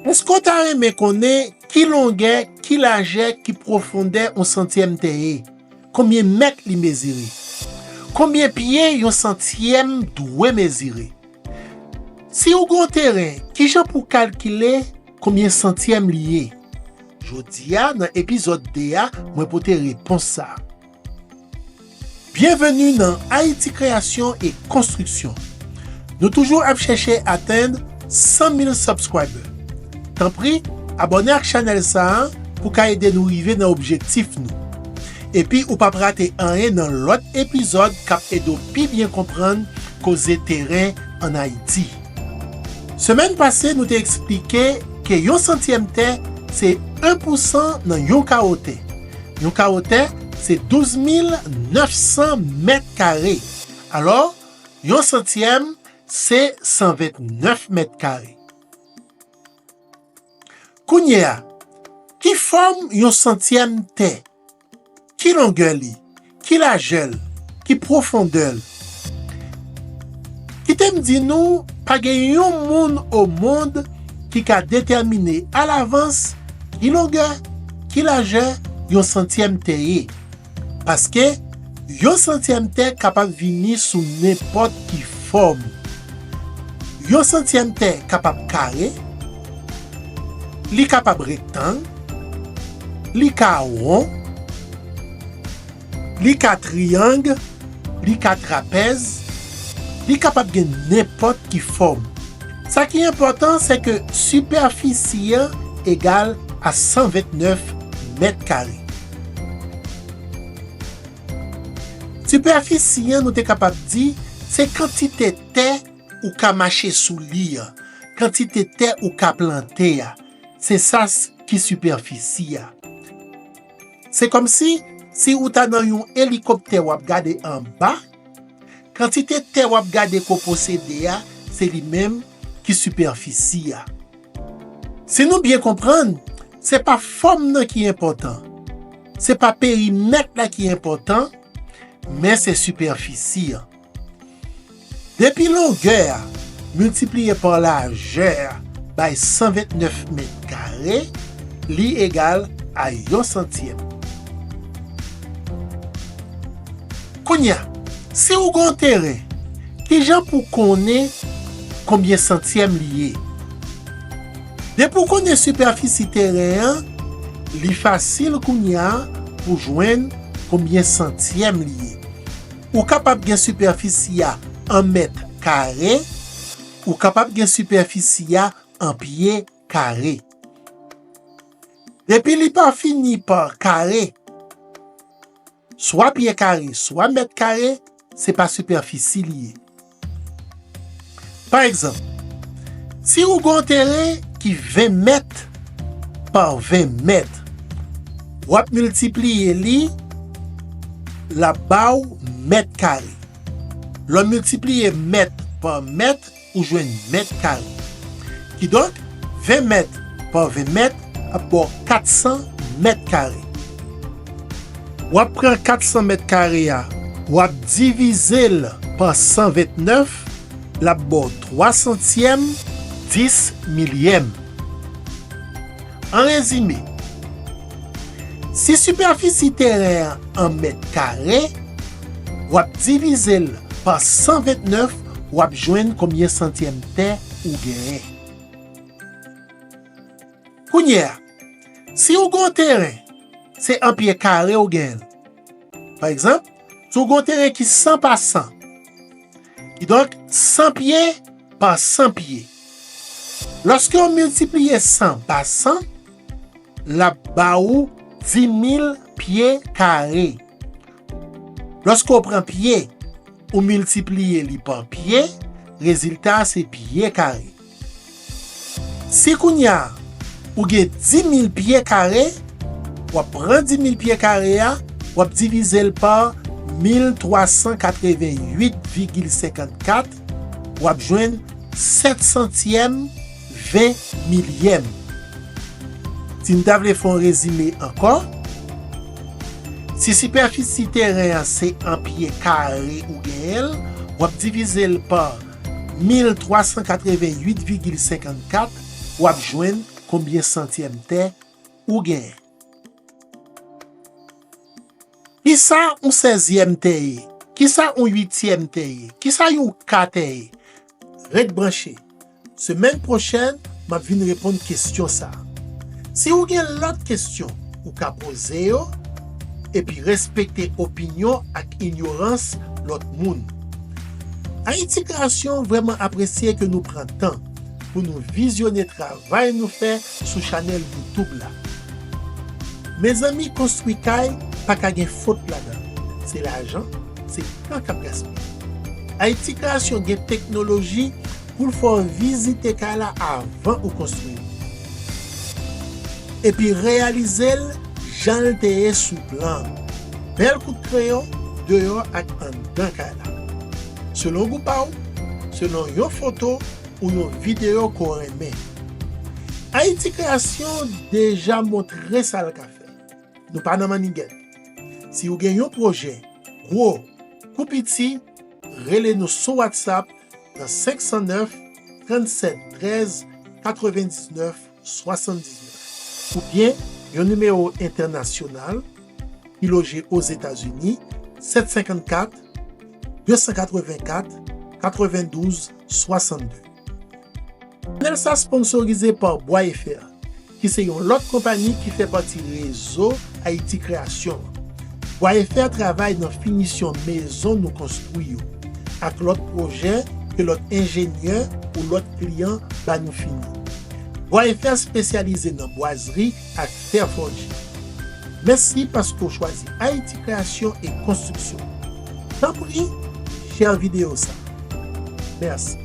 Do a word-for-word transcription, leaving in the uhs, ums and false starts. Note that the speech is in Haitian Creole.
Èske w ta renmen konnen ki longè, ki lajè, ki pwofondè yon santyèm tè ye? Konbyen mèt li mezire? Konbyen pye yon santyèm dwe mezire? Si w gen yon teren, ki jan pou w kalkile konbyen santyèm li ye? Jodi a, nan epizòd de a, mwen pote repons sa a. Byenveni nan Ayiti Kreyasyon e Konstriksyon. Nou toujou ap chèche atenn san mil subscribers. Tanpri, abòne ak chanèl sa a pou ka ede nou rive nan objektif nou. Epi ou p ap rate anyen nan lòt epizòd k ap ede w pi byen konprann koze teren ann Ayiti. Semèn pase, nou te eksplike ke yon santyèm tè se en pousan nan yon kawo tè. Yon kawo tè se douz mil nèf san mèt kare. Alò, yon santyèm se san vennèf mèt kare. Kounye a, ki fòm yon santyèm tè? Ki longè li? Ki lajè l? Ki pwofondè l? Kite m di nou, pa gen yon moun o mond ki ka detèmine alavans ki longè, ki lajè yon santyèm tè ye. Paske yon santyèm tè kapab vini sou nenpòt ki fòm. Yon santyèm tè kapab kare, li kapab rektang, li ka won, li ka triyang, li ka trapèz, li kapab gen nenpòt ki fòm. Sa ki enpòtan, se ke sipèfisi an egal a san vennèf mèt kare. Sipèfisi an, nou te kapab di, se kantite tè ou ka mache sou li an, kantite tè ou ka plante a. Se sa s- ki sipèfisi a. Se kòmsi, si ou ta nan yon elikoptè w ap gade anba, kantite tè w ap gade ke w posede a, se li menm ki sipèfisi a. Si nou byen konprann, se pa fòm nan ki enpòtan, se pa perimèt la ki enpòtan, men se sipèfisi an. Depi longè a miltipliye pa lajè a bay san vennèf mèt kare, li egal a yon santyèm. Kounye a, si w gen yon teren, ki jan pou w konnen konbyen santyèm li ye? Depi w konnen sipèfisi teren an, li fasil kounye a pou w jwenn konbyen santyèm li ye. Ou kapab gen sipèfisi a an mèt kare, ou kapab gen sipèfisi a an pye kare. Depi li pa fini pa kare, swa pye kare, swa mèt kare, se pa sipèfisi li ye. Pa egzanp, si ou gen yon teren ki ven mèt pa ven mèt, w ap miltipliye li, l ap ba w mèt kare. Lè w miltipliye mèt pa mèt, ou jwenn mèt kare. Kidonk, ven mèt pa ven mèt ap ba w kat san mèt kare. W ap pran kat san mèt kare a, w ap divize l pa san vennèf, l ap ba w twa santyèm, dis milyèm. An rezime, si sipèfisi teren an an mèt kare, w ap divize l pa san vennèf, w ap jwenn konbyen santyèm tè ou genyen. Kounye a, si w gen yon teren, se an pye kare w genyen l. Pa egzanp, si w gen yon teren ki san pa san, kidonk san pye pa san pye. Lòske w miltipliye san pa san, l ap ba ou dis mil pye kare. Lòske w pran pye, ou miltipliye li pa pye, rezilta a se pye kare. Si kounye a, ou gen dis mil pye kare, w ap pran dis mil pye kare a, w ap divize l pa mil twa san katreven uit vigil senkannkat, w ap jwenn sèt santyèm ven milyèm. Si n ta vle fè yon rezime ankò, si sipèfisi teren an se an pye kare ou genyen l, w ap divize l pa mil twa san katreven uit vigil senkannkat, w ap jwenn konbyen santyèm tè ou genyen. Kisa yon sèzyèm tè ye? Kisa yon uityèm tè ye? Kisa yon ka tè ye? Ret branche. Semèn pwochèn, m ap vin reponn kesyon sa a. Si w gen lòt kesyon, ou ka poze yo, epi respekte opinyon ak inyorans lòt moun. Ayiti Kreyasyon vrèman apresye ke nou pran tan pou nou vizyone travay nou fè sou chanèl YouTube la. Mezanmi, konstwi kay pa ka gen fot ladan. Se lajan, se tan k ap gaspiye. Ayiti Kreyasyon gen teknoloji pou l fè w vizite kay la avan ou konstwi l. Epi reyalize l jan l te ye sou plan. Bèl kout kreyon deyò ak anndan kay la. Selon gou pa w, selon yon foto ou yon videyo ke w renmen. Ayiti Kreyasyon deja montre sa l ka fè. Nou pa nan mannigèt. Si w gen yon pwojè, gwo kou piti, rele nou sou WhatsApp nan senk san nèf, trannsèt trèz, katrevendiznèf, swasanndiznèf, oubyen yon nimewo entènasyonal ki loje Ozetazini, sèt senkannkat, de san katrevenkat, katrevendouz, swasannde. Chanèl sa sponsorize pa Bwa Efe, ki se yon lòt konpayi ki fè pati rezo Ayiti Kreyasyon an. Bwa Efe travay nan finisyon mezon nou konstwi yo, ak lòt pwojè ke lòt enjenyè ou lòt kliyan ba nou fini. Bwa Efe espesyalize nan bwazri ak fè fòje. Mèsi paske w chwazi Ayiti Kreyasyon e Konstriksyon. Tanpri, share videyo sa. Mèsi.